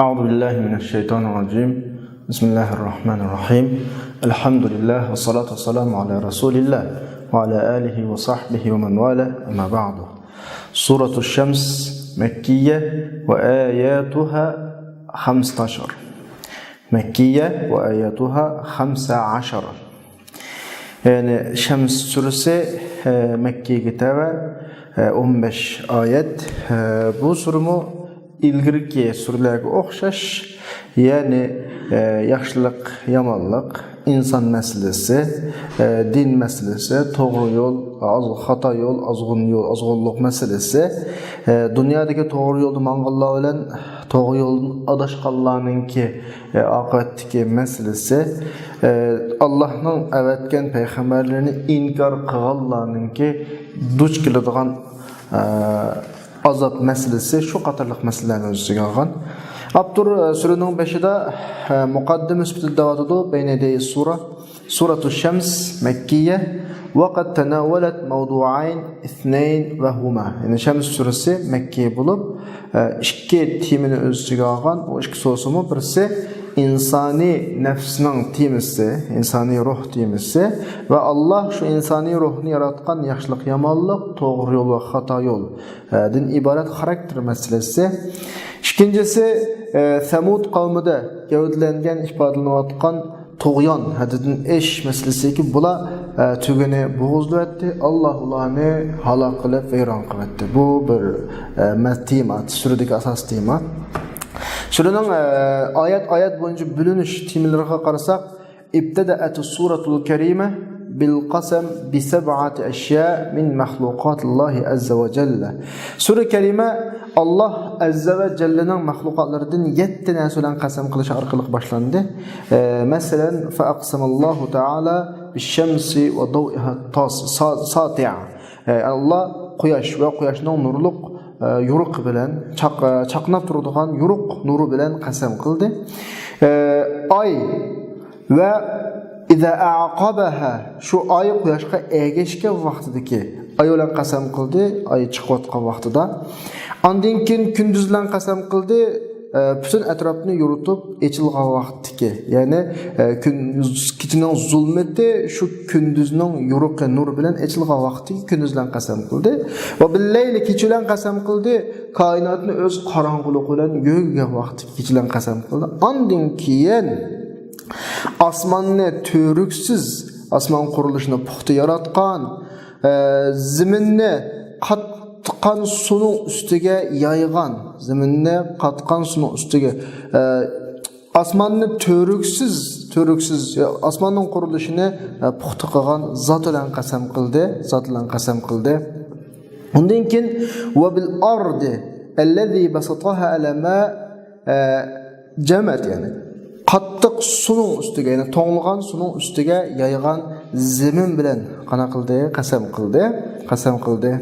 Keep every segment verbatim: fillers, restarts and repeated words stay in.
أعوذ بالله من الشيطان الرجيم. بسم الله الرحمن الرحيم. الحمد لله والصلاة والسلام على رسول الله وعلى آله وصحبه ومن والاه. أما بعد. سورة الشمس مكية وآياتها خمسة عشر. مكية وآياتها خمسة عشر. يەنى شەمس سۈرىسى، ئە، مەككىگە تەۋە، ئە، ئون بەش ئايەت. ئە، بۇ سۈرىمۇ ئىلگىرىكى سۈرىلەرگە ئوخشاش، يەنى، ئە، ياخشىلىق، يامانلىق، ئىنسان مەسىلىسى، ئە، دىن مەسىلىسى، توغرا يول، ئاز-، خاتا يول، ئازغۇن يول، ئازغۇنلۇق مەسىلىسى، ئە، دۇنيادىكى توغرا يولدا ماڭغانلار بىلەن توغرا يولدىن ئاداشقانلارنىڭكى، ئە، ئاقىۋەتتىكى مەسىلىسى، ئە، ئاللاھنىڭ ئەۋەتكەن پەيغەمبەرلىرىنى ئىنكار قىلغانلارنىڭكى دۇچ كېلىدىغان، ئە، ئازاب مەسىلىسى، شۇ قاتارلىق مەسىلىلەرنى ئۆز ئىچىگە ئالغان. ئاپتور، ئە، سۈرىنىڭ بېشىدا، ئە، مۇقەددىمە سۈپىتىدە دەۋاتىدۇ، بەينە يەدەي سۇرە، سورەتۇ شەمس مەككىيە، ۋە قەد تەناۋەلەت مەۋدۇئەين ئىسنەين ۋە ھۇما. يەنى شەمس سۈرىسى مەككىي بولۇپ، ئە، ئىككى تېمىنى ئۆز ئىچىگە ئالغان. ئۇ ئىككى سورىسىمۇ، بىرسى ئىنسانىي نەپسنىڭ تېمىسى، ئىنسانىي روھ تېمىسى ۋە ئاللاھ شۇ ئىنسانىي روھنى ياراتقان ياخشىلىق، يامانلىق، توغرا يول ۋە خاتا يول، ئە، دىن ئىبارەت خاراكتېر مەسىلىسى. ئىككىنچىسى، ئە، سەمۇد قەۋمىدە گەۋدىلەنگەن، ئىپادىلىنىۋاتقان تۇغيان، ھەددىدىن ئېشىش مەسىلىسىدىكى بۇلار، ئە، تۈگىنى بوغۇزلىۋەتتى. ئاللاھ ئۇلارنى ھالاك قىلىپ، ۋەيران قىلىۋەتتى. بۇ بىر، ئە، مە-، تېما، سۈرىدىكى ئاساسىي تېما. سۈرىنىڭ، ئە، ئايەت-ئايەت بويىچە بۆلۈنۈش تېمىلىرىغا قارىساق، ابتدأت السورة الكريمة بالقسم بسبعة أشياء من مخلوقات الله عز وجل. سۈرە كەرىمە ئاللاھ ئەززە ۋە جەللىنىڭ مەخلۇقاتلىرىدىن يەتتە نەرسە بىلەن قەسەم قىلىش ئارقىلىق باشلاندى. ئە، مەسىلەن، فأقسم الله تعالى بالشمس وضوئها الطاس-، سا-، ساطع. ئە، ئاللاھ قۇياش ۋە قۇياشنىڭ نۇرلۇق، ئە، يورۇقى بىلەن، چاق-، ئە، چاقناپ تۇرىدىغان يورۇق نۇرى بىلەن قەسەم قىلدى. ئە، ئاي ۋە إذا أعقبها، شۇ ئاي قۇياشقا ئەگەشكەن ۋاقتىدىكى ئاي بىلەن قەسەم قىلدى، ئاي چىقىۋاتقان ۋاقتىدا. ئاندىن كېيىن كۈندۈز بىلەن قەسەم قىلدى، ئە، پۈتۈن ئەتراپنى يورۇتۇپ ئېچىلغان ۋاقىتتىكى، يەنى، ئە، كۈن-، كېچىنىڭ زۇلمىتى شۇ كۈندۈزنىڭ يورۇقى نۇر بىلەن ئېچىلغان ۋاقىتتىكى كۈندۈز بىلەن قەسەم قىلدى. ۋە بالليل، كېچە بىلەن قەسەم قىلدى، كائىناتنى ئۆز قاراڭغۇلۇقى بىلەن يۆگىگەن ۋاقىتتىكى كېچە بىلەن قەسەم قىلدى. ئاندىن كېيىن ئاسماننى تۈۋرۈكسىز، ئاسمان قۇرۇلۇشىنى پۇختا ياراتقان، ئە، زېمىننى قاتقان سۇنىڭ ئۈستىگە يايغان، زېمىننى قاتقان سۇنىڭ ئۈستىگە، ئە، ئاسماننى تۈۋرۈكسىز، تۈۋرۈكسىز، ئاسماننىڭ قۇرۇلۇشىنى، ئە، پۇختا قىلغان زات بىلەن قەسەم قىلدى، زات بىلەن قەسەم قىلدى. ئۇندىن كېيىن، وبالأرض التي بسطها على الماء، ئە، جرمت، يەنى قاتتىق سۇنىڭ ئۈستىگە، يەنى توڭلىغان سۇنىڭ ئۈستىگە يايغان زېمىن بىلەن قانا قىلدى، قەسەم قىلدى، قەسەم قىلدى.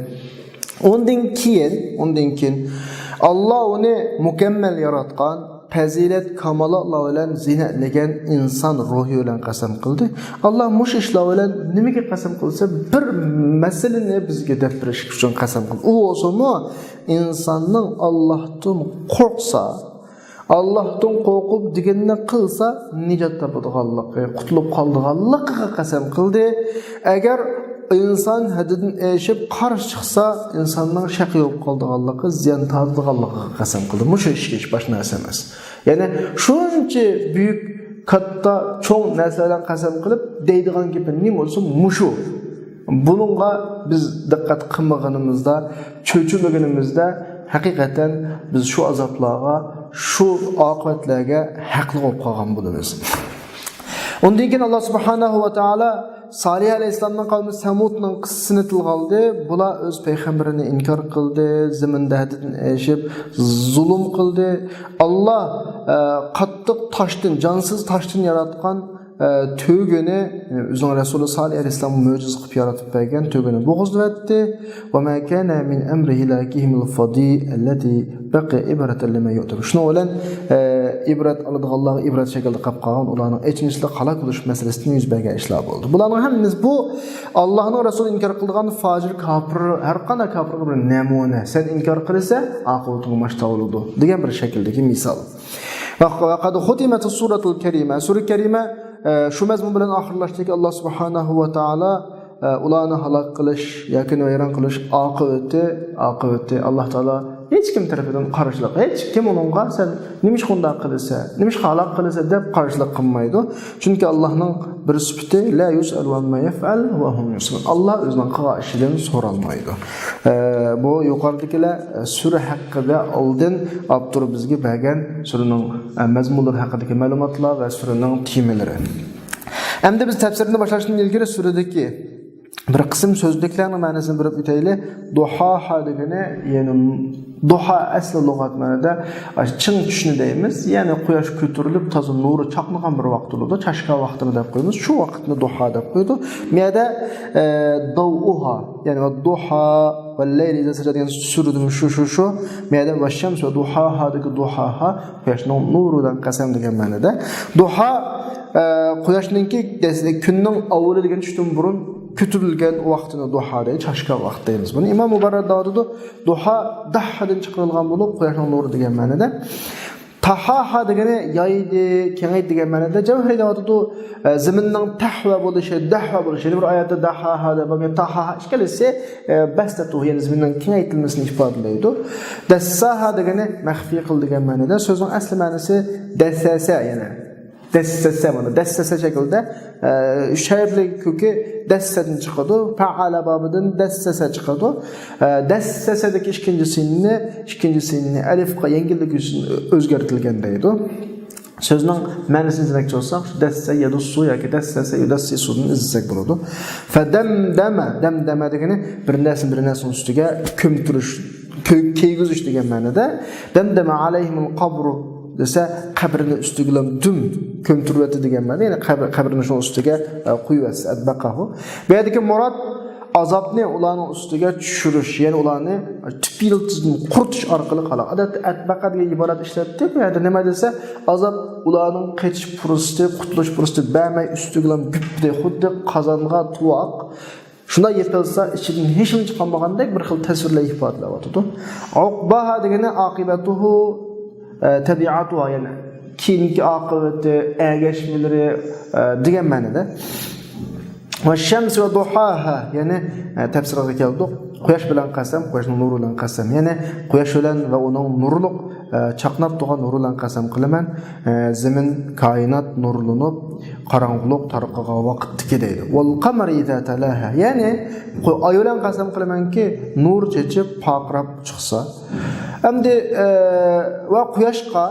ئۇندىن كېيىن، ئۇندىن كېيىن ئاللاھ ئۇنى مۇكەممەل ياراتقان، پەزىلەت، كامالاتلار بىلەن زىننەتلىگەن ئىنسان روھى بىلەن قەسەم قىلدى. ئاللاھ مۇشۇ ئىشلار بىلەن نېمىگە قەسەم قىلسا، بىر مەسىلىنى بىزگە دەپ بېرىش ئۈچۈن قەسەم قىلدى. ئۇ بولسىمۇ ئىنساننىڭ ئاللاھتىن قورقسا، ئاللاھتىن قورقۇپ دېگىنىنى قىلسا، نىجات تاپىدىغانلىقى، قۇتۇلۇپ قالىدىغانلىقىغا قەسەم قىلدى. ئەگەر ئىنسان ھەددىدىن ئېشىپ قارشى چىقسا، ئىنساننىڭ شەقىي بولۇپ قالىدىغانلىقى، زىيان تارتىدىغانلىقىغا قەسەم قىلدى. مۇشۇ ئىشكە ھېچ باشقا نەرسە ئەمەس. يەنى شۇنچە بۈيۈك، كاتتا، چوڭ نەرسە بىلەن قەسەم قىلىپ دەيدىغان گېپى نېمە بولسا مۇشۇ. بۇنىڭغا بىز دىققەت قىلمىغىنىمىزدا، چۆچۈمىگىنىمىزدە، ھەقىقەتەن بىز شۇ ئازابلارغا، شۇ ئاقىۋەتلەرگە ھەقلىق بولۇپ قالغان بولىمىز. ئۇندىن كېيىن ئاللاھ سۇبھانەھۇ ۋە تائالا سالىھ ئەلەيھىسسالامنىڭ قەۋمى سەمۇدنىڭ قىسسىسىنى تىلغا ئالدى. بۇلار ئۆز پەيغەمبىرىنى ئىنكار قىلدى، زېمىندا ھەددىدىن ئېشىپ زۇلۇم قىلدى. ئاللاھ، ئە، قاتتىق تاشتىن، جانسىز تاشتىن ياراتقان ئە، تۆگىنى، ئە، ئۆزىنىڭ رەسۇلى سالىھ ئەلەيھىسسالامغا مۆجىزە قىلىپ يارىتىپ بەرگەن تۆگىنى بوغۇزلىۋەتتى. وما كان من أمر هلاكهم الفضيء التي بقي عبرة لمن يؤتمر. شۇنىڭ بىلەن، ئە، ئىبرەت ئالىدىغانلارغا ئىبرەت شەكلىدە قېلىپ قالغان ئۇلارنىڭ ئېچىنىشلىق ھالاك بولۇش مەسىلىسىدىن يۈز بەرگەن ئىشلار بولدى. بۇلارنىڭ ھەممىسى بۇ ئاللاھنىڭ رەسۇلى ئىنكار قىلىدىغان فاجىر كاپىر، ھەر قانداق كاپىرغا بىر نەمۇنە. سەن ئىنكار قىلسا، ئاقىۋىتىڭ ماش تاۋۇلىدۇ دېگەن بىر شەكىلدىكى مىسال. ۋە قەد خۇتىمەتۇ سۇرەتۇل كەرىمە. سۈرە كەرىمە، ئە، شۇ مەزمۇن بىلەن ئاخىرلاشتىكى، ئاللا سۇبھانەھۇ ۋە تائالا، ئە، ئۇلارنى ھالاك قىلىش ياكى ۋەيران قىلىش ئاقىۋىتى، ئاقىۋىتى ئاللا تائالا ھېچ كىم تەرىپىدىن قارشىلىق، ھېچ كىم ئۇنىڭغا سەن نېمىشقا ئۇنداق قىلىسەن، نېمىشقا ھالاك قىلىسەن دەپ قارشىلىق قىلمايدۇ. چۈنكى ئاللانىڭ بىر سۈپىتى، لا يۇسئەلۇ ئەمما يەفئەل ۋە ھۇم يۇسئەلۇن. ئاللا ئۆزىنىڭ قىلغان ئىشىدىن سورالمايدۇ. ئە، بۇ يۇقىرىدىكىلەر، ئە، سۈرە ھەققىدە ئالدىن ئاپتور بىزگە بەرگەن سۈرىنىڭ، ئە، مەزمۇنلىرى ھەققىدىكى مەلۇماتلار ۋە سۈرىنىڭ تېمىلىرى. ئەمدى بىز تەپسىرنى باشلاشتىن ئىلگىرى سۈرىدىكى بىر قىسىم سۆزلۈكلەرنىڭ مەنىسىنى بىلىپ ئۆتەيلى. دۇھاھا دېگىنى، يەنى دۇھا ئەسلى لۇغەت مەنىدە چىڭ چۈشنى دەيمىز. يەنى قۇياش كۆتۈرۈلۈپ، تازا نۇرى چاقنىغان بىر ۋاقىت بولىدۇ. چاشكا ۋاقتىنى دەپ قويىمىز. شۇ ۋاقىتنى دۇھا دەپ قويىدۇ. بۇ يەردە، ئە، دەۋئۇھا، يەنى ۋە دۇھا، ۋەللەيلى ئىزا سەجە دېگەن سۈرىدىمۇ شۇ، شۇ، شۇ. بۇ يەردە ۋەششەمسى ۋە دۇھاھا دېگەن دۇھاھا، قۇياشنىڭ نۇرىدىن قەسەم دېگەن مەنىدە. دۇھا، ئە، قۇياشنىڭكى دەس-، كۈننىڭ ئاۋۋىلى دېگەن چۈشتىن بۇرۇن كۆتۈرۈلگەن ۋاقتىنى دۇھا دەيدۇ، چاشكا ۋاقتى دەيمىز بۇنى. ئىمام مۇباررەر دەۋاتىدۇ، دۇھا دەھھادىن چىقىرىلغان بولۇپ، قۇياشنىڭ نۇرى دېگەن مەنىدە. تاھاھا دېگىنى يايدى، كېڭەيدى دېگەن مەنىدە. جەۋھەرىي دەۋاتىدۇ، ئە، زېمىننىڭ تەھۋە بولۇشى، دەھۋە بولۇشى. يەنە بىر ئايەتتە دەھاھا دەپ، تاھاھا، ئىككىلىسى، ئە، بەستەتۇ، يەنى زېمىننىڭ كېڭەيتىلمىسىنى ئىپادىلەيدۇ. دەسساھا دېگىنى مەخپىي قىل دېگەن مەنىدە. سۆزنىڭ ئەسلى مەنىسى دەسسەسە، يەنى دەسسەسە، مانا دەسسەسە شەكلىدە، ئە، شەرلىك كۆكى دەسسەدىن چىقىدۇ. پەئەلە بابىدىن دەسسەسە چىقىدۇ. ئە، دەسسەسەدىكى ئىككىنچى سىننى، ئىككىنچى سىننى ئەلىفقا يەڭگىللىك ئۈچۈن ئۆزگەرتىلگەن دەيدۇ. سۆزنىڭ مەنىسىنى ئىزدىمەكچى بولساق، شۇ دەسسە يەدۇسسۇ ياكى دەسسەسە يۇدەسسىسۇدىن ئىزدىسەك بولىدۇ. فەدەمدەمە، دەمدەمە دېگىنى بىر نەرسىنى بىر نەرسىنىڭ ئۈستىگە كۆمتۈرۈش، كۆ-، كىيگۈزۈش دېگەن مەنىدە. دەمدەمە ئەلەيھىمۇل قەبرۇ دېسە، قەبرىنى ئۈستىگىلا دۈم كۆمتۈرۈۋەتتى دېگەن مەنىدە. يەنى قەبرە-، قەبرىنى شۇنىڭ ئۈستىگە، ئە، قويۇۋەتسە، ئەتبەقەھۇ. بۇ يەردىكى مۇراد ئازابنى ئۇلارنىڭ ئۈستىگە چۈشۈرۈش، يەنى ئۇلارنى تۈپ يىلتىزىدىن قۇرۇتۇش ئارقىلىق ھالاك. ئادەتتە ئەتبەقە دېگەن ئىبارەت ئىشلەتتى. بۇ يەردە نېمە دېسە، ئازاب ئۇلارنىڭ قېچىش پۇرسىتى، قۇتۇلۇش پۇرسىتى بەرمەي، ئۈستىگىلا گۈپپىدە، خۇددى قازانغا تۇۋاق شۇنداق يېپىلسا، ئىچىدىن ھېچنېمە چىقالمىغاندەك بىر خىل تەسۋىرلەر ئىپادىلەۋاتىدۇ. ئۇقباھا دېگىنى ئاقىبەتۇھۇ، ئە، تەبىئەتۇھا، يەنى كېيىنكى ئاقىۋىتى، ئەگەشمىلىرى، ئە، دېگەن مەنىدە. ۋەششەمسى ۋە دۇھاھا، يەنى، ئە، تەپسىرىگە كەلدۇق. قۇياش بىلەن قەسەم، قۇياشنىڭ نۇرى بىلەن قەسەم. يەنى قۇياش بىلەن ۋە ئۇنىڭ نۇرلۇق، ئە، چاقناپ تۇرغان نۇرى بىلەن قەسەم قىلىمەن. ئە، زېمىن، كائىنات نۇرلىنىپ، قاراڭغۇلۇق تارقىغان ۋاقىتتىكى دەيدۇ. ۋەل قەمەرى ئىزا تەلاھا. يەنى، قۇ-، ئاي بىلەن قەسەم قىلىمەنكى، نۇر چېچىپ، پارقىراپ چىقسا. ئەمدى، ئە، ۋە قۇياشقا،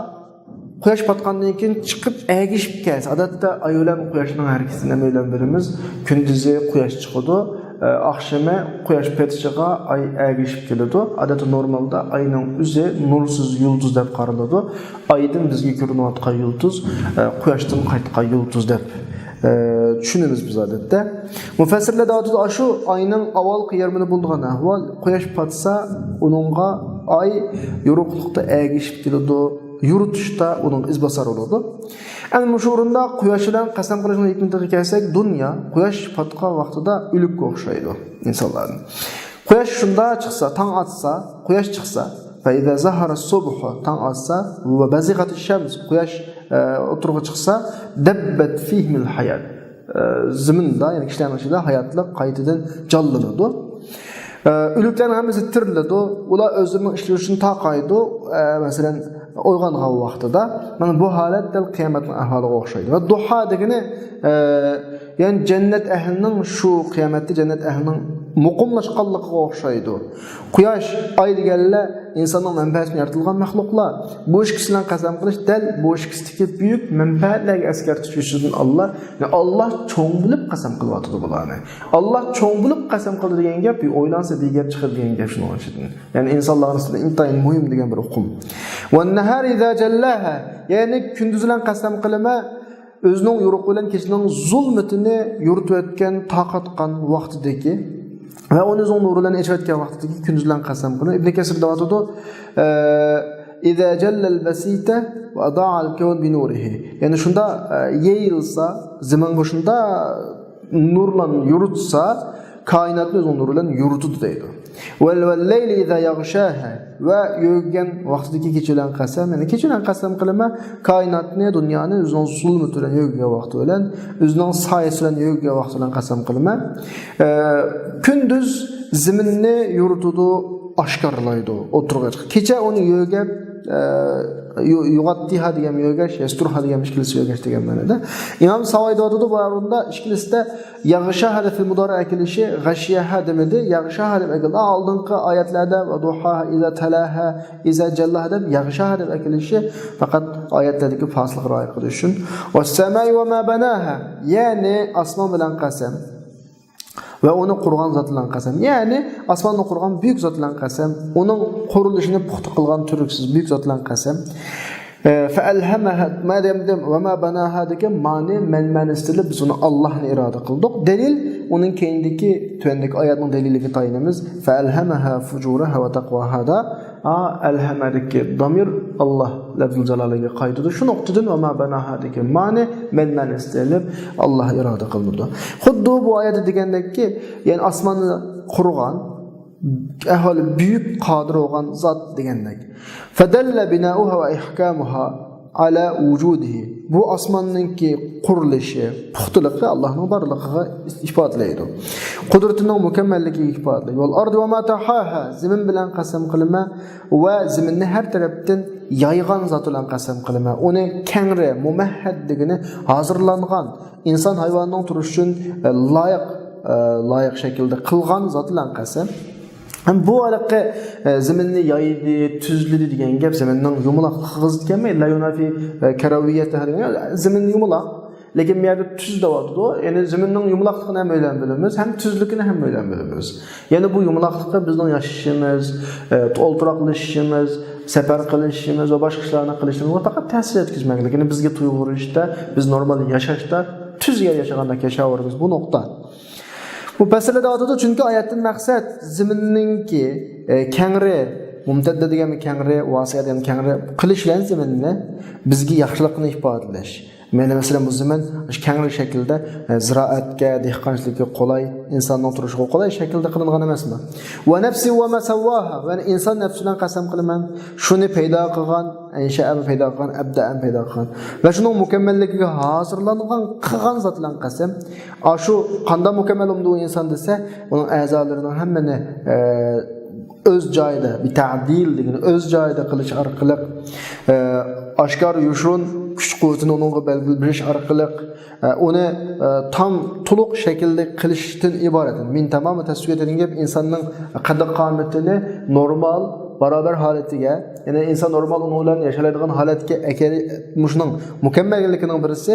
قۇياش پاتقاندىن كېيىن چىقىپ ئەگىشىپ كەلسە. ئادەتتە ئاي بىلەن قۇياشنىڭ ھەرىكىتىنى ھەممەيلەن بىلىمىز. كۈندۈزى قۇياش چىقىدۇ، ئە، ئاخشىمى قۇياش پېتىشىغا ئاي ئەگىشىپ كېلىدۇ. ئادەتتە نورمالدا ئاينىڭ ئۆزى نۇرسىز يۇلتۇز دەپ قارىلىدۇ. ئايدىن بىزگە كۆرۈنۈۋاتقان يۇلتۇز، ئە، قۇياشتىن قايتقان يۇلتۇز دەپ، ئە، چۈشىنىمىز بىز ئادەتتە. مۇفەسسىرلەر دەۋاتىدۇ، ئاشۇ ئاينىڭ ئاۋۋالقى يېرىمىدە بولىدىغان ئەھۋال، قۇياش پاتسا، ئۇنىڭغا ئاي يورۇقلۇقتا ئەگىشىپ كېلىدۇ، يورۇتۇشتا ئۇنىڭ ئىزباسار بولىدۇ. ئەمدى مۇشۇ ئورۇندا قۇياش بىلەن قەسەم قىلىشنىڭ ھېكمىتىگە كەلسەك، دۇنيا قۇياش پاتقان ۋاقتىدا ئۆلۈككە ئوخشايدۇ ئىنسانلارنىڭ. قۇياش شۇنداق چىقسا، تاڭ ئاتسا، قۇياش چىقسا، فەئىزا زاھارە سۇبھۇ، تاڭ ئاتسا، ۋە بەزىغەتى شەمس، قۇياش، ئە، ئوتتۇرىغا چىقسا، دەببەت فىھىمىل ھايات. ئە، زېمىندا، يەنى كىشىلەرنىڭ ئىچىدە ھاياتلىق قايتىدىن جانلىنىدۇ. ئە، ئۆلۈكلەرنىڭ ھەممىسى تىرىلىدۇ. ئۇلار ئۆزلىرىنىڭ ئىشلىرى ئۈچۈن تاقايدۇ. ئە، مەسىلەن، ئويغانغان ۋاقتىدا. مانا بۇ ھالەت دەل قىيامەتنىڭ ئەھۋالىغا ئوخشايدۇ. ۋە دۇھا دېگىنى، ئە، يەنى جەننەت ئەھلىنىڭ شۇ قىيامەتتە جەننەت ئەھلىنىڭ مۇقىملاشقانلىقىغا ئوخشايدۇ. قۇياش، ئاي دېگەنلەر ئىنساننىڭ مەنپەئەتى ئۈچۈن يارىتىلغان مەخلۇقلار. بۇ ئىككىسى بىلەن قەسەم قىلىش دەل بۇ ئىككىسىدىكى بۈيۈك مەنپەئەتلەرگە ئەسكەرتىش ئۈچۈن ئاللا، يەنى ئاللا چوڭ بىلىپ قەسەم قىلىۋاتىدۇ بۇلارنى. ئاللا چوڭ بىلىپ قەسەم قىلدى دېگەن گەپ، بىر ئويلانسا بىر گەپ چىقىدۇ دېگەن گەپ شۇنىڭ ئىچىدىن. يەنى ئىنسانلارنىڭ ئارىسىدا ئىنتايىن مۇھىم دېگەن بىر ئۇقۇم. ۋەننەھارى ئىزا جەللاھا، يەنى كۈندۈز بىلەن قەسەم قىلىمەن، ئۆزىنىڭ يورۇقى بىلەن كېچىنىڭ زۇلمىتىنى يورۇتۇۋەتكەن، تارقاتقان ۋاقتىدىكى ۋە ئۇنى ئۆزىنىڭ نۇرى بىلەن ئېچىۋەتكەن ۋاقتىدىكى كۈندۈز بىلەن قەسەم قىلىمەن. ئىبن كەسىر دەۋاتىدۇ، ئە، «إذا جل البسيط وأضاء الكون بنوره.» يەنى شۇنداق، ئە، يېيىلسا، زېمىنغا شۇنداق نۇرلارنى يورۇتسا، كائىناتنى ئۆزىنىڭ نۇرى بىلەن يورۇتىدۇ دەيدۇ. «وال-، والليل إذا يغشاها.» ۋە يۆگىگەن ۋاقتىدىكى كېچە بىلەن قەسەم، يەنى كېچە بىلەن قەسەم قىلىمەن، كائىناتنى، دۇنيانى ئۆزىنىڭ زۇلمىتى بىلەن يۆگىگەن ۋاقتى بىلەن، ئۆزىنىڭ سايىسى بىلەن يۆگىگەن ۋاقتى بىلەن قەسەم قىلىمەن. ئە، كۈندۈز زېمىننى يورۇتىدۇ، ئاشكارىلايدۇ، ئوتتۇرىغا چىقىدۇ. كېچە ئۇنى يۆگەپ، ئە، يۇ-، يۇغاتتىھا دېگەن يۆگەش، يەستۇرھا دېگەن ئىككىلىسى يۆگەش دېگەن مەنىدە. ئىمام ساۋاي دەۋاتىدۇ بۇ ئورۇندا ئىككىلىسىدە يەغشاھا دەپ فېئىل مۇدارىئ ئەكېلىشى، غەشىيەھا دېمىدى، يەغشاھا دەپ ئەكېلدى. ئالدىنقى ئايەتلەردە ۋەدۇھاھا، ئىزا تەلاھا، ئىزا جەللاھا دەپ يەغشاھا دەپ ئەكېلىشى پەقەت ئايەتلەردىكى پاسىلغا رىئايە قىلىش ئۈچۈن. ۋەسسەمائى ۋەما بەناھا، يەنى ئاسمان بىلەن قەسەم. ۋە ئۇنى قۇرغان زات بىلەن قەسەم. يەنى ئاسماننى قۇرغان بۈيۈك زات بىلەن قەسەم. ئۇنىڭ قۇرۇلۇشىنى پۇختا قىلغان تۈرتكىسىز بۈيۈك زات بىلەن قەسەم. ئە، فەئەلھەمەھا، مەدەمدىم، ۋەما بەناھادىكى مانى مەن مەنىسىدىلىپ بىز ئۇنى ئاللاھنى ئىرادە قىلدۇق. دەلىل ئۇنىڭ كەينىدىكى، تۆۋەندىكى ئايەتنىڭ دەلىلىگە تايىنىمىز. فەئەلھەمەھا فۇجۇرەھا ۋە تەقۋاھادا. ئا، ئەلھەمەدىكى دامىر ئاللاھ لەفزۇل جالالىگە قايتىدۇ. شۇ نۇقتىدىن ۋەما بەناھادىكى مانى مەن مەنىسىدە ئېلىپ ئاللاھ ئىرادە قىلىنىدۇ. خۇددى بۇ ئايەتتە دېگەندەككى، يەنى ئاسماننى قۇرغان، ئەھۋالى بۈيۈك، قادىر بولغان زات دېگەندەك. فەدەللە بىنائۇھا ۋە ئىھكامۇھا ئەلا ۋۇجۇدىھى. بۇ ئاسماننىڭكى قۇرۇلۇشى، پۇختىلىقى ئاللاھنىڭ بارلىقىغا ئىپادىلەيدۇ. قۇدرىتىنىڭ مۇكەممەللىكىگە ئىپادىلەيدۇ. ۋەل ئەرضى ۋەما تەھاھا. زېمىن بىلەن قەسەم قىلىمەن ۋە زېمىننى ھەر تەرەپتىن يايغان زات بىلەن قەسەم قىلىمەن. ئۇنى كەڭرى، مۇمەھھەد دېگىنى ھازىرلانغان، ئىنسان ھايۋاننىڭ تۇرۇشى ئۈچۈن، ئە، لايىق، ئە، لايىق شەكىلدە قىلغان زات بىلەن قەسەم. ھەم بۇ ھېلىقى، ئە، زېمىننى يايدى، تۈزلىدى دېگەن گەپ زېمىننىڭ يۇمىلاقلىقىغا زىت كەلمەي، لا يۇنافى، ئە، كەرەۋىيەتەھا دېگەن، زېمىن يۇمىلاق. لېكىن بۇ يەردە تۈز دەۋاتىدۇ. يەنى زېمىننىڭ يۇمىلاقلىقىنى ھەم ئۆيلەن بىلىمىز، ھەم تۈزلۈكىنى ھەم ئۆيلەن بىلىمىز. يەنى بۇ يۇمىلاقلىقى بىزنىڭ ياشىشىمىز، ئە، ئولتۇراقلىشىشىمىز، سەپەر قىلىشىمىز ۋە باشقا ئىشلارنى قىلىشىمىزغا پەقەت تەسىر يەتكۈزمەيدۇ. لېكىن بىزگە تۇيغۇ بېرىشتە، بىز نورمال ياشاشتا تۈز يەر ياشىغاندەك ياشاۋېرىمىز. بۇ نۇقتا. مۇپەسسىرلەر دەۋاتىدۇ، چۈنكى ئايەتتىن مەقسەت زېمىننىڭكى، ئە، كەڭرى، مۇمتەددە دېگەنمۇ كەڭرى، ۋاسىئە دېگەن كەڭرى قىلىش بىلەن زېمىننى بىزگە ياخشىلىقنى ئىپادىلەش. مەيلى، مەسىلەن، بۇ زېمىن كەڭرى شەكىلدە، ئە، زىرائەتكە، دېھقانچىلىققا قولاي، ئىنساننىڭ تۇرۇشىغا قولاي شەكىلدە قىلىنغان ئەمەسمۇ؟ ۋە نەفسى ۋە ما سەۋۋاھا، يەنى ئىنسان نەپسى بىلەن قەسەم قىلىمەن. شۇنى پەيدا قىلغان، ئەنشەئەنى پەيدا قىلغان، ئەبدەئەنى پەيدا قىلغان ۋە شۇنىڭ مۇكەممەللىكىگە ھازىرلانغان، قىلغان زات بىلەن قەسەم. ئاشۇ قانداق مۇكەممەل بولىدۇ ئۇ ئىنسان دېسە، ئۇنىڭ ئەزالىرىنىڭ ھەممىنى، ئە، ئۆز جايىدا، بىتەدىل دېگىنى ئۆز جايىدا قىلىش ئارقىلىق، ئە، ئاشكارا يوشۇرۇن كۈچ-قۇۋۋىتىنى ئۇنىڭغا بەلگىلەپ بېرىش ئارقىلىق، ئە، ئۇنى، ئە، تام، تولۇق شەكىلدە قىلىشتىن ئىبارەت. مىن تامامى تەسۋىيەتى دېگەن گەپ ئىنساننىڭ قەددى-قامىتىنى نورمال، باراۋەر ھالىتىگە، يەنى ئىنسان نورمال ئۇنىڭ بىلەن ياشالايدىغان ھالەتكە ئەكەل-، مۇشۇنىڭ مۇكەممەللىكىنىڭ بىرسى،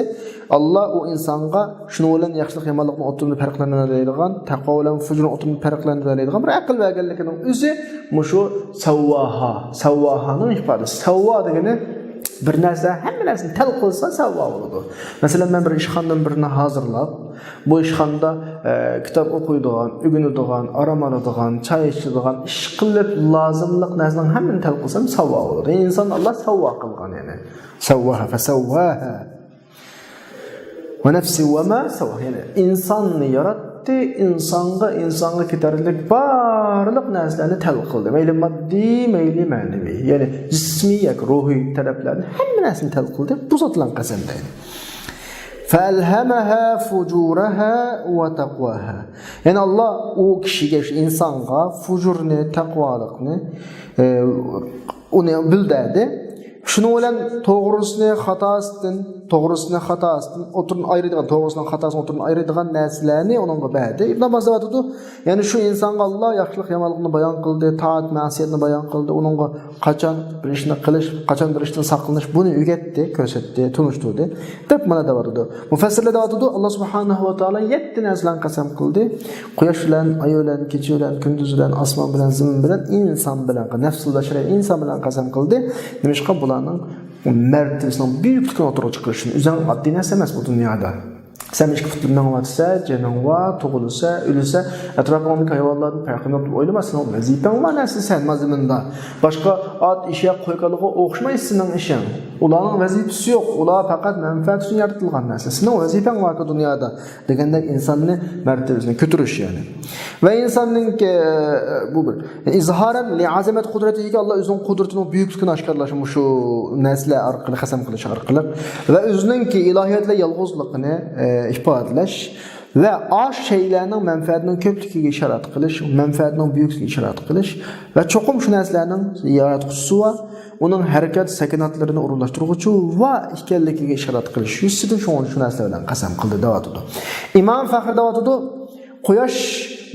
ئاللا ئۇ ئىنسانغا شۇنىڭ بىلەن ياخشىلىق-يامانلىقنى ئوتتۇرىدا پەرقلەندۈرەلەيدىغان، تەقۋا بىلەن فۇجۇرنى ئوتتۇرىدا پەرقلەندۈرەلەيدىغان بىر ئەقىل بەرگەنلىكىنىڭ ئۆزى مۇشۇ سەۋۋاھا، سەۋۋاھانىڭ ئىپادىسى. سەۋۋا دېگىنى بىر نەرسە، ھەممە نەرسىنى تەل قىلسا سەۋۋا بولىدۇ. مەسىلەن، مەن بىر ئىشخانىدىن بىرنى ھازىرلاپ، بۇ ئىشخانىدا، ئە، كىتاب ئوقۇيدىغان، ئۆگىنىدىغان، ئارام ئالىدىغان، چاي ئىچىدىغان، ئىشقىلىپ لازىملىق نەرسىنىڭ ھەممىنى تەل قىلسام سەۋۋا بولىدۇ. يەنى ئىنسان ئاللا سەۋۋا قىلغان، يەنى. سەۋۋاھا فەسەۋۋاھا. ۋە نەفسى ۋە ما سەۋۋاھا. يەنى ئىنساننى ياراتتى، ئىنسانغا، ئىنسانغا كېتەرلىك بارلىق نەرسىلەرنى تەل قىلدى. مەيلى ماددىي، مەيلى مەنىۋى. يەنى جىسمىي ياكى روھىي تەرەپلەرنى، ھەممە نەرسىنى تەل قىلدى. بۇ زات بىلەن قەسەم دەيدۇ. فەئەلھەمەھا فۇجۇرەھا ۋە تەقۋاھا. يەنى ئاللا ئۇ كىشىگە، شۇ ئىنسانغا فۇجۇرنى، تەقۋالىقنى، ئە، ئۇنى بىلدۈردى. شۇنىڭ بىلەن توغرىسىنى خاتاسىدىن، توغرىسىنى خاتاسىدىن ئوتتۇرىدىن ئايرىيدىغان، توغرىسىنى خاتاسىدىن ئوتتۇرىدىن ئايرىيدىغان نەرسىلەرنى ئۇنىڭغا بەردى. ئىبن ئابباس دەۋاتىدۇ، يەنى شۇ ئىنسانغا ئاللا ياخشىلىق يامانلىقنى بايان قىلدى، تائەت مەسىيەتنى بايان قىلدى، ئۇنىڭغا قاچان بىر ئىشنى قىلىش، قاچان بىر ئىشتىن ساقلىنىش، بۇنى ئۆگەتتى، كۆرسەتتى، تونۇشتۇردى، دەپ مانا دەۋاتىدۇ. مۇپەسسىرلەر دەۋاتىدۇ، ئاللا سۇبھانەھۇ ۋە تائالا يەتتە نەرسە بىلەن قەسەم قىلدى. قۇياش بىلەن، ئاي بىلەن، كېچە بىلەن، كۈندۈز بىلەن، ئاسمان بىلەن، زېمىن بىلەن، ئىنسان بىلەن، نەفسىل بەشەرىي ئىنسان بىلەن قەسەم قىلدى. نېمىشقا؟ بۇلار ئىنساننىڭ مەرتىۋىسىنىڭ بۈيۈكلۈكىنى ئوتتۇرىغا چىقىرىشى ئۈزەڭ ئاددىي نەرسە ئەمەس بۇ دۇنيادا. سەن ئىككى پۇت بىلەن ماڭىۋاتىسەن، جېنىڭ بار، تۇغۇلىسەن، ئۆلىسەن، ئەتراپىڭدىكى ھايۋانلاردىن پەرقىڭ يوق دەپ ئويلىما، سېنىڭ ۋەزىپەڭ بار نەرسە سەن مازىمىندا. باشقا ئات، ئېشەك، قوي-كالىغا ئوخشىمايسەن سېنىڭ ئىشىڭ. ئۇلارنىڭ ۋەزىپىسى يوق، ئۇلار پەقەت مەنپەئەت ئۈچۈن يارىتىلغان نەرسە. سېنىڭ ۋەزىپەڭ باركى دۇنيادا دېگەندەك ئىنساننى مەرتىۋىسىنى كۆتۈرۈش يەنى. ۋە ئىنساننىڭكى، بۇ بىر. ئىزھارەن لىئازىمەت قۇدرەتىھىكى، ئاللا ئۆزىنىڭ قۇدرىتىنىڭ بۈيۈكلۈكىنى ئاشكارىلاش مۇشۇ نەرسىلەر ئارقىلىق، قەسەم قىلىش ئارقىلىق ۋە ئۆزىنىڭكى ئىلاھىيەت بىلەن يالغۇزلۇقىنى، ئە، ئىپادىلەش ۋە ئاشۇ شەيلەرنىڭ مەنپەئەتىنىڭ كۆپلۈكىگە ئىشارەت قىلىش، مەنپەئەتىنىڭ بۈيۈكلۈكىگە ئىشارەت قىلىش ۋە چوقۇم شۇ نەرسىلەرنىڭ ياراتقۇچىسى بار، ئۇنىڭ ھەرىكەت سەكىناتلىرىنى ئورۇنلاشتۇرغۇچى بار ئىكەنلىكىگە ئىشارەت قىلىش يۈزىسىدىن شۇڭا شۇ نەرسىلەر بىلەن قەسەم قىلدى دەۋاتىدۇ. ئىمام فەخرى دەۋاتىدۇ، قۇياش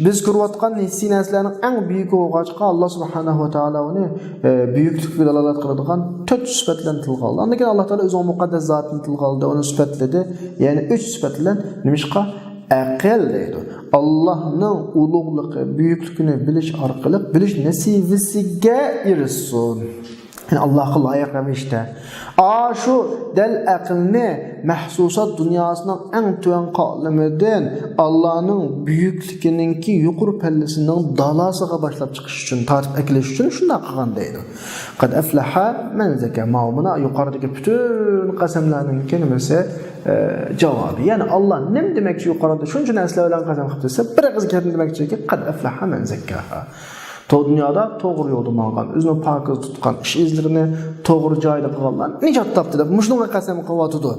بىز كۆرۈۋاتقان ھېسسىي نەرسىلەرنىڭ ئەڭ بۈيۈكى بولغاچقا، ئاللا سۇبھانەھۇ ۋە تائالا ئۇنى، ئە، بۈيۈكلۈككە دالالەت قىلىدىغان تۆت سۈپەت بىلەن تىلغا ئالدى. ئاندىن كېيىن ئاللا تائالا ئۆزىنىڭ مۇقەددەس زاتىنى تىلغا ئالدى، ئۇنى سۈپەتلىدى. يەنى ئۈچ سۈپەت بىلەن. نېمىشقا؟ ئەقىل دەيدۇ. ئاللانىڭ ئۇلۇغلۇقى، بۈيۈكلۈكىنى بىلىش ئارقىلىق بىلىش نەسىۋىسىگە ئېرىشسۇن. يەنى ئاللاھقا لايىق رەۋىشتە. ئاشۇ دەل ئەقىلنى مەھسۇسات دۇنياسىنىڭ ئەڭ تۆۋەن قاتلىمىدىن ئاللانىڭ بۈيۈكلۈكىنىڭكى يۇقىرى پەللىسىنىڭ دالاسىغا باشلاپ چىقىش ئۈچۈن، تارتىپ ئەكېلىش ئۈچۈن شۇنداق قىلغان دەيدۇ. قەد ئەفلەھە مەن زەككەھا. ماۋۇ مانا يۇقىرىدىكى پۈتۈن قەسەملەرنىڭكى نېمىسى، ئە، جاۋابى. يەنى ئاللا نېمە دېمەكچى يۇقىرىدا شۇنچە نەرسىلەر بىلەن قەسەم قىلىپ دېسە، بىر ئېغىز گەپنى دېمەكچىكى، قەد ئەفلەھە مەن زەككەھا. تو-، دۇنيادا توغرا يولدا ماڭغان، ئۆزىنى پاكىز تۇتقان، ئىش ئىزلىرىنى توغرا جايدا قىلغانلار نىجات تاپتى دەپ مۇشۇنىڭغا قەسەم قىلىۋاتىدۇ.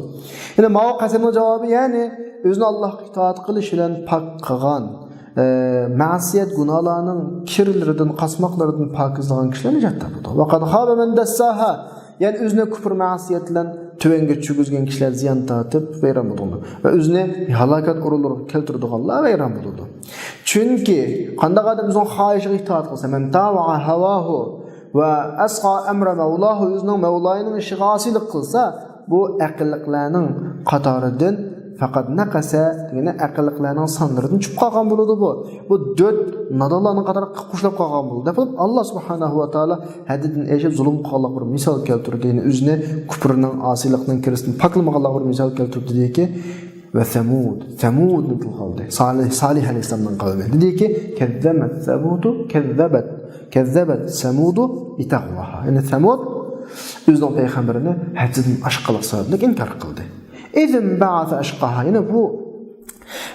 يەنى ماۋۇ قەسەمنىڭ جاۋابى، يەنى ئۆزىنى ئاللاھقا ئىتائەت قىلىش بىلەن پاك قىلغان، ئە، مەسىيەت گۇناھلارنىڭ كىرلىرىدىن، قاسماقلىرىدىن پاكىزلىغان كىشىلەر نىجات تاپىدۇ. ۋە قەد خابە مەن دەسساھا. يەنى ئۆزىنى كۇپۇر مەسىيەت بىلەن تۆۋەنگە چۈشۈرگۈزگەن كىشىلەر زىيان تارتىپ ۋەيران بولىدۇ. ۋە ئۆزىنى ھالاكەت ئورۇنلىرىغا كەلتۈرىدىغانلار ۋەيران بولىدۇ. چۈنكى قانداق ئادەم ئۆزىنىڭ خاھىشىغا ئىتائەت قىلسا، مەن تابەئە ھەۋاھۇ ۋە ئەسغا ئەمرە مەۋلاھۇ، ئۆزىنىڭ مەۋلايىنىڭ ئىشىغا ئاسىيلىق قىلسا، بۇ ئەقىللىقلارنىڭ قاتارىدىن فەقەت نەقەسە دېگەنى ئەقىللىقلارنىڭ سانلىرىدىن چۈشۈپ قالغان بولىدۇ بۇ. بۇ دۆت نادانلارنىڭ قاتارىغا قوشۇلۇپ قالغان بولىدۇ دەپ قىلىپ، ئاللا سۇبھانەھۇ ۋە تائالا ھەددىدىن ئېشىپ زۇلۇم قىلغانلىق بىر مىسال كەلتۈردى. يەنى ئۆزىنى كۇپرنىڭ، ئاسىيلىقنىڭ كىرىسىدىن پاكلىمىغانلىق بىر مىسال كەلتۈردى دېدىكى، ۋە سەمۇد، سەمۇدنى تىلغا ئالدى. سالىھ، سالىھ ئەلەيھىسسالامنىڭ قەۋمى. دېدىكى، كەززەبەت سەمۇدۇ، كەززەبەت، كەززەبەت سەمۇدۇ بىتەغۋاھا. يەنى سەمۇد ئۆزىنىڭ پەيغەمبىرىنى ھەددىدىن ئاشقانلىق سەۋەبلىك ئىنكار قىلدى. ئىزىنبەئەسە ئەشقاھا. يەنى بۇ،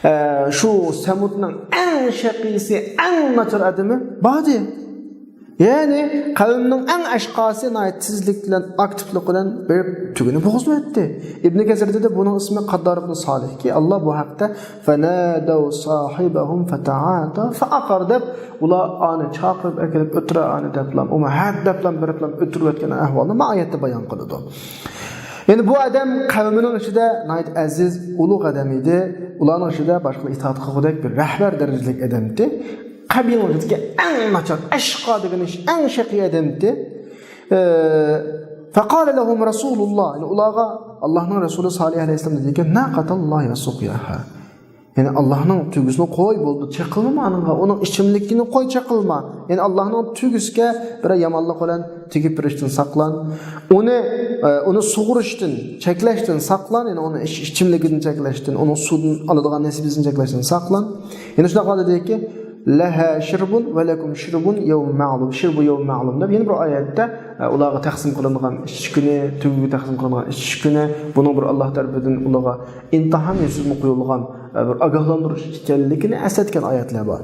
ئە، شۇ سەمۇدنىڭ ئەڭ شەقىيسى، ئەڭ ناچار ئادىمى باردى. يەنى قەۋمنىڭ ئەڭ ئەشقاسى ناھايىتى تېزلىك بىلەن، ئاكتىپلىق بىلەن بېرىپ تۈگىنى بوغۇزلىۋەتتى. ئىبنى كەسىردە دە بۇنىڭ ئىسمى قاددار ئىبنى سالىھكى، ئاللا بۇ ھەقتە فەنادەۋ ساھىبەھۇم فەتەئاتە فەئەقەر دەپ، ئۇلار ئانى چاقىرىپ ئەكېلىپ ئۆتۈرە ئانى دەپلام، ئۇمۇ ھەد دەپلام بېرىپلام ئۆتۈرۈۋەتكەن ئەھۋالنى ما ئايەتتە بايان قىلىدۇ. يەنى بۇ ئادەم قەۋمىنىڭ ئىچىدە ناھايىتى ئەزىز، ئۇلۇغ ئادەم ئىدى. ئۇلارنىڭ ئىچىدە باشقىلار ئىتائەت قىلغۇدەك بىر رەھبەر دەرىجىلىك ئادەم ئىدى. قەبىلىنىڭ ئىچىدىكى ئەڭ ناچار، ئەشقا دېگىنى ئەڭ شەقىي ئادەم ئىدى. ئە، فەقالە لەھۇم رەسۇلۇللا، يەنى ئۇلارغا ئاللاھنىڭ رەسۇلى سالىھ ئەلەيھىسسالام دېدىكى، ناقەتاللاھى ۋە سۇقياھا. يەنى ئاللاھنىڭ تۆگىسىنى قوي، بولدى، چېقىلما ئانىڭغا، ئۇنىڭ ئىچىملىكىنى قوي، چېقىلما. يەنى ئاللاھنىڭ تۆگىسىگە بىرەر يامانلىق بىلەن تېگىپ بېرىشتىن ساقلان. ئۇنى، ئە، ئۇنى سۇغۇرۇشتىن، چەكلەشتىن ساقلان، يەنى ئۇنىڭ ئىچ-، ئىچىملىكىدىن چەكلەشتىن، ئۇنىڭ سۇدىن ئالىدىغان نەسىبىسىنى چەكلەشتىن ساقلان. يەنە شۇنداق دېدىكى، لەھا شىربۇن ۋە لەكۇم شىربۇن يەۋمىن مەلۇم، شىربۇ يەۋمىن مەلۇم دەپ يەنە بىر ئايەتتە، ئە، ئۇلارغا تەقسىم قىلىنغان ئىچىش كۈنى، تۆگىگە تەقسىم قىلىنغان ئىچىش كۈنى، بۇنىڭ بىر ئاللاھ تەرىپىدىن ئۇلارغا ئىمتىھان يۈزىسىدىن قويۇلغان، ئە، بىر ئاگاھلاندۇرۇش ئىكەنلىكىنى ئەسلەتكەن ئايەتلەر بار.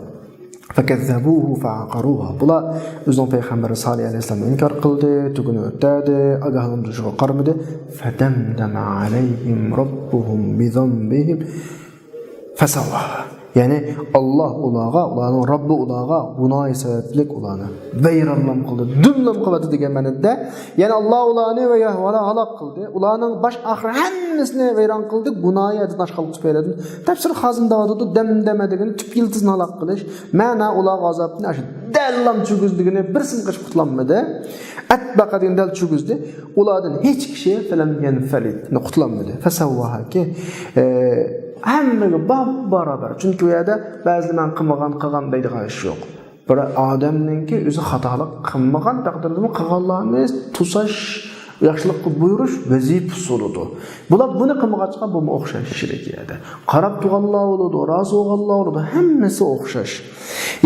فەكەززەبۇھۇ فەئەقەرۇھا. بۇلار ئۆزىنىڭ پەيغەمبىرى سالىھ ئەلەيھىسسالامنى ئىنكار قىلدى، تۈگىنى ئۆتەدى، ئاگاھلاندۇرۇشىغا قارىمىدى. فەدەمدەمە ئەلەيھىم رەببۇھۇم بىزەنبىھىم فەسەۋۋاھا. يەنى ئاللاھ ئۇلارغا، ئۇلارنىڭ رەببى ئۇلارغا گۇناھى سەۋەبلىك ئۇلارنى ۋەيرانلام قىلدى، دۈملام قىلىۋەتتى دېگەن مەنىدە. يەنى ئاللاھ ئۇلارنى ۋە ھالاك قىلدى. ئۇلارنىڭ باش ئاخىر ھەممىسىنى ۋەيران قىلدى، گۇناھى ھەددىدىن ئاشقانلىق تۈپەيلىدىن. تەپسىر خازىن دەۋاتىدۇ، دەمدەمە دېگىنى تۈپ يىلتىزنى ھالاك قىلىش. مەنا ئۇلارغا ئازابنى ئاشۇ دەللام چۈگۈزدى دېگىنى بىرسىمۇ قېچىپ قۇتۇلالمىدى. ئەتبەقە دېگەن دەل چۈگۈزدى. ئۇلاردىن ھېچ كىشى فەلەم يەنفەلىت، قۇتۇلالمىدى. فەسەۋۋاھاكى، ئە، ھەممىگە باپ-بارابەر. چۈنكى ئۇ يەردە بەزىدە مەن قىلمىغان، قىلغان دەيدىغان ئىش يوق. بىر ئادەمنىڭكى ئۆزى خاتالىق قىلمىغان تەقدىردىمۇ قىلغانلارنى توساش ياخشىلىققا بۇيرۇش ۋەزىپە ئۇسۇلىدۇر. بۇلار بۇنى قىلمىغاچقا، بۇمۇ ئوخشاش ئىشلىك يەردە. قاراپ تۇرغانلار بولىدۇ، رازى بولغانلار بولىدۇ، ھەممىسى ئوخشاش.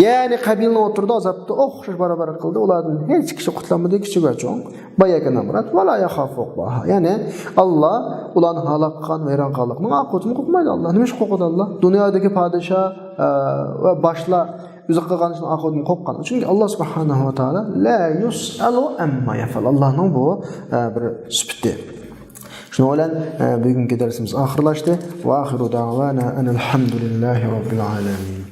يەنى قەبىلىنىڭ ئوتتۇرىدا ئازابتا ئوخشاش بارابەر قىلدى. ئۇلاردىن ھېچ كىشى قۇتۇلمىدى، كىچىك ۋە چوڭ. باياكى نامرات، ۋە لا ياخافۇ ئۇقباھا. يەنى ئاللا ئۇلارنى ھالاك قىلغان، ۋەيران قىلغانلىقنىڭ ئاقىۋىتىنى قورقمايدۇ ئاللا. نېمە ئۈچۈن قورقىدۇ ئاللا؟ دۇنيادىكى پادىشاھ، ئە، ۋە باشلار ئۆزى قىلغان ئىشنىڭ ئاقىۋىتىدىن قورققان. چۈنكى ئاللا سۇبھانەھۇ ۋە تائالا لا يۇسئەلۇ ئەمما يەفئەل. ئاللانىڭ بۇ، ئە، بىر سۈپىتى. شۇنىڭ بىلەن، ئە، بۈگۈنكى دەرسىمىز ئاخىرلاشتى. ۋە ئاخىرۇ دەۋانا ئەنىل ھەمدۇلىللاھى رەببىل ئالەمىن.